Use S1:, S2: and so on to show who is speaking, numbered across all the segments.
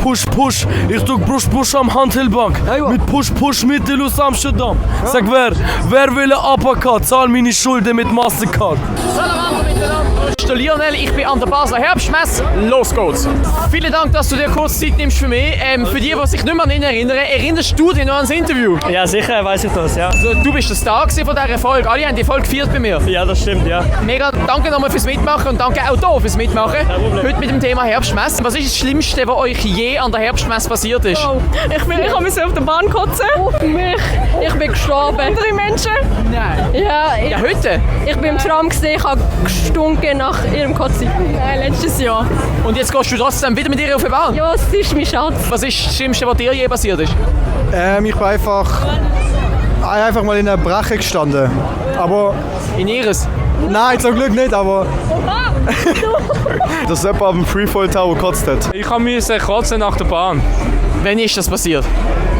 S1: Push. Ich drück Push am Hantelbank. Mit Push Mittel aus Amsterdam. Sag wer will ein Uppercut? Zahl meine Schulden mit Mastercard.
S2: Salam miteinander. Ich bin Lionel, ich bin an der Basler Herbstmesse. Los geht's. Vielen Dank, dass du dir kurz Zeit nimmst für mich. Für die sich nicht mehr an ihn erinnern, erinnerst du dich noch ans Interview?
S3: Ja, sicher weiss ich das, ja.
S2: Also, du bist der Star von dieser Folge. Alle haben die Folge gefeiert bei mir.
S3: Ja, das stimmt, ja.
S2: Mega, danke nochmal fürs Mitmachen und danke auch hier fürs Mitmachen. Heute mit dem Thema Herbstmesse. Was ist das Schlimmste, was euch je an der Herbstmesse passiert ist?
S4: Oh, ich habe mich auf der Bahn kotzen. Auf mich. Ich bin gestorben. Andere Menschen?
S2: Nein.
S4: Ja,
S2: heute?
S4: Ich bin im Tram gesehen, ich habe gestunken nach ihrem Kotzen. Letztes Jahr.
S2: Und jetzt gehst du trotzdem wieder mit ihr auf die Bahn?
S4: Ja, es ist mein Schatz.
S2: Was ist das Schlimmste, was dir je passiert ist?
S5: Ich bin einfach mal in einer Brache gestanden. Aber...
S2: In ihres?
S5: Nein, zum Glück nicht, aber... dass jemand auf dem Freefall Tower gekotzt hat.
S3: Ich musste kotzen nach der Bahn.
S2: Wann ist das passiert?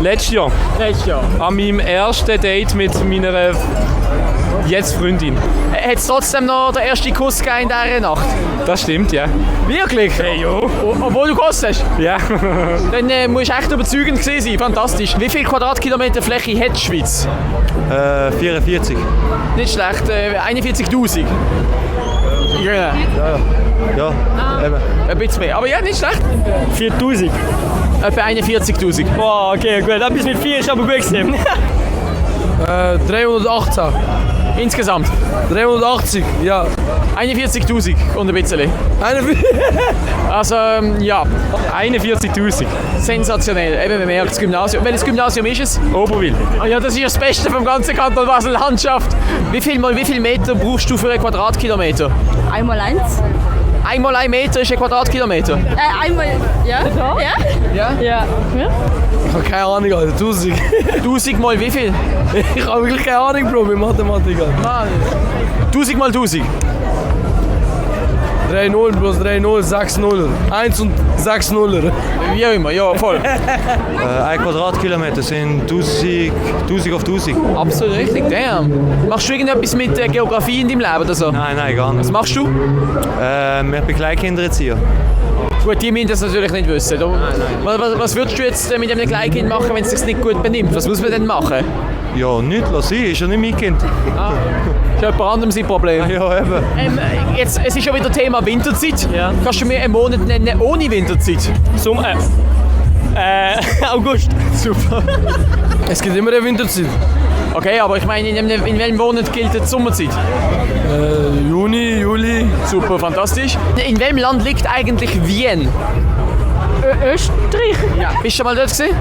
S3: Letztes Jahr.
S2: Letztes Jahr.
S3: An meinem ersten Date mit meiner jetzt Freundin.
S2: Hat es trotzdem noch den ersten Kuss gegeben in dieser Nacht?
S3: Das stimmt, ja.
S2: Wirklich?
S3: Hey, jo.
S2: Obwohl du gekosst hast?
S3: Ja.
S2: Dann musst du echt überzeugend gewesen sein. Fantastisch. Wie viele Quadratkilometer Fläche hat die Schweiz?
S5: 44.
S2: Nicht schlecht. 41'000. Ja.
S5: Ja, eben.
S2: Ein bisschen mehr. Aber ja, nicht schlecht.
S3: 4000.
S2: Etwa 41'000.
S3: Boah, okay, gut. Etwas mit 4 ist aber gut gewesen.
S1: 318.
S2: Insgesamt?
S1: 380, ja.
S2: 41'000 und ein bisschen. Also, ja.
S3: 41'000.
S2: Sensationell. Eben, man merkt das Gymnasium. Welches Gymnasium ist es?
S3: Oberwil.
S2: Ah ja, das ist das Beste vom ganzen Kanton Basel-Landschaft. Wie viel Meter brauchst du für einen Quadratkilometer?
S4: Einmal eins.
S2: Einmal 1 Meter ist ein Quadratkilometer.
S4: Einmal, ja? Ja? Ja.
S1: Ich habe keine Ahnung, Alter. 1000.
S2: 1000 mal wie viel?
S1: Ich habe wirklich keine Ahnung, Bro, mit Mathematik.
S2: 1000 mal 1000.
S1: 3-0 plus 3-0, 6-0. 1 und 6-0.
S2: Wie auch immer, ja, voll.
S5: 1 Quadratkilometer sind 1000 auf 1000.
S2: Absolut richtig, damn. Machst du irgendetwas mit Geografie in deinem Leben oder so?
S5: Nein, gar nicht.
S2: Was machst du?
S5: Ich bin Kleinkindererzieher.
S2: Gut, die müssen das natürlich nicht wissen. Was würdest du jetzt mit einem Kleinkind machen, wenn es sich nicht gut benimmt? Was muss man denn machen?
S5: Ja, nicht, lass sein, ist ja nicht mein Kind.
S2: Ah, ist jemand anderem sein Problem.
S5: Ja, eben.
S2: Jetzt, es ist ja wieder Thema Winterzeit.
S3: Ja.
S2: Kannst du mir einen Monat nennen ohne Winterzeit?
S3: August.
S2: Super.
S1: Es gibt immer eine Winterzeit.
S2: Okay, aber ich meine, in welchem Monat gilt die Sommerzeit?
S1: Juni, Juli.
S2: Super, fantastisch. In welchem Land liegt eigentlich Wien?
S4: Österreich?
S2: Ja. Bist du schon mal dort gewesen?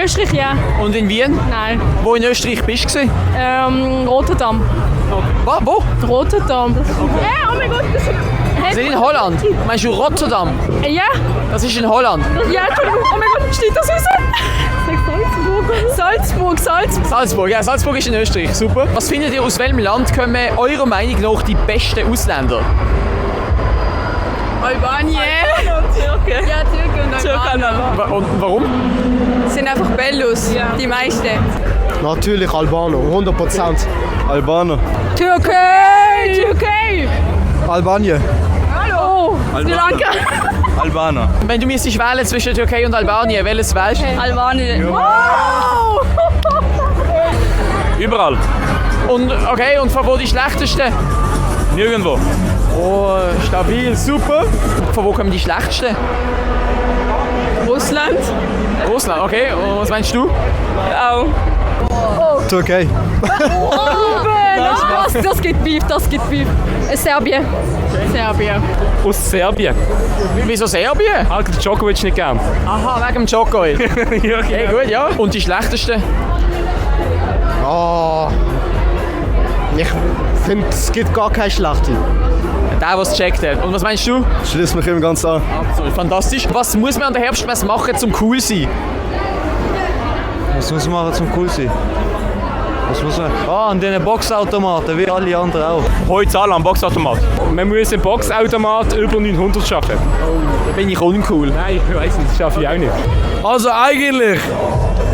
S4: Österreich, ja.
S2: Und in Wien?
S4: Nein.
S2: Wo in Österreich bist du gewesen?
S4: Rotterdam.
S2: Wo?
S4: Rotterdam. Ja, oh mein Gott.
S2: Das ist in Holland. Meinst du Rotterdam?
S4: Ja.
S2: Das ist in Holland.
S4: Ja, Entschuldigung. Oh mein Gott, steht das raus? Salzburg.
S2: Salzburg, ja, Salzburg ist in Österreich. Super. Was findet ihr, aus welchem Land kommen eurer Meinung nach die besten Ausländer?
S4: Albanien. Türke. Ja, Türke und Albanien.
S2: Und warum?
S4: Sind einfach Bellos, die meisten.
S5: Natürlich Albaner, 100%. Albaner.
S4: Türkei!
S5: Albanien.
S4: Hallo! Sri Lanka!
S5: Albaner.
S2: Wenn du müsstest wählen zwischen Türkei und Albanien, welches wählst du?
S4: Albanien.
S2: Wow!
S3: Überall.
S2: Und okay, und von wo die schlechtesten?
S3: Nirgendwo.
S2: Oh, stabil, super. Von wo kommen die schlechtesten?
S4: Russland.
S2: Russland, okay. Und was meinst du?
S4: Auch.
S5: Türkei.
S4: Das gibt Beef. Serbien. Serbien.
S3: Aus Serbien.
S2: Wieso Serbien?
S3: Halt Djokovic nicht gern.
S2: Aha, wegen dem Djokovic.
S3: Ja,
S2: Hey, gut, ja. Und die schlechtesten?
S5: Oh. Ich finde, es gibt gar keine schlechte.
S2: Der, der es gecheckt hat. Und was meinst du?
S5: Schließt mich immer ganz an.
S2: Absolut fantastisch. Was muss man an der Herbstmesse machen, um cool zu sein?
S5: Was muss man machen zum cool sein? Was muss man? An diesen Boxautomaten, wie alle anderen auch.
S3: Heute zahlen am Boxautomat. Man muss im Boxautomat über 900 schaffen.
S2: Da bin ich uncool.
S3: Nein, ich weiß nicht, das schaffe ich auch nicht.
S1: Also eigentlich,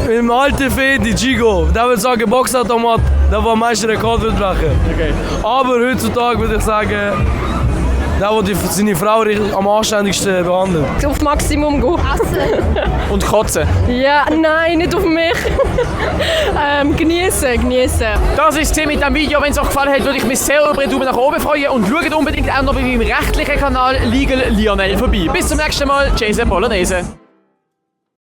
S1: im alten Fedi, Gigo, der würde sagen Boxautomat, der war am meisten Rekord wird brechen.
S3: Okay.
S1: Aber heutzutage würde ich sagen, der, der seine Frau am anständigsten behandelt.
S4: Auf Maximum gehen.
S2: Und kotzen.
S4: Ja, nein, nicht auf mich. Genießen.
S2: Das ist es mit diesem Video. Wenn es euch gefallen hat, würde ich mich sehr über einen Daumen nach oben freuen. Und schaut unbedingt auch noch bei meinem rechtlichen Kanal Legal Lionel vorbei. Bis zum nächsten Mal. Jason Bolognese.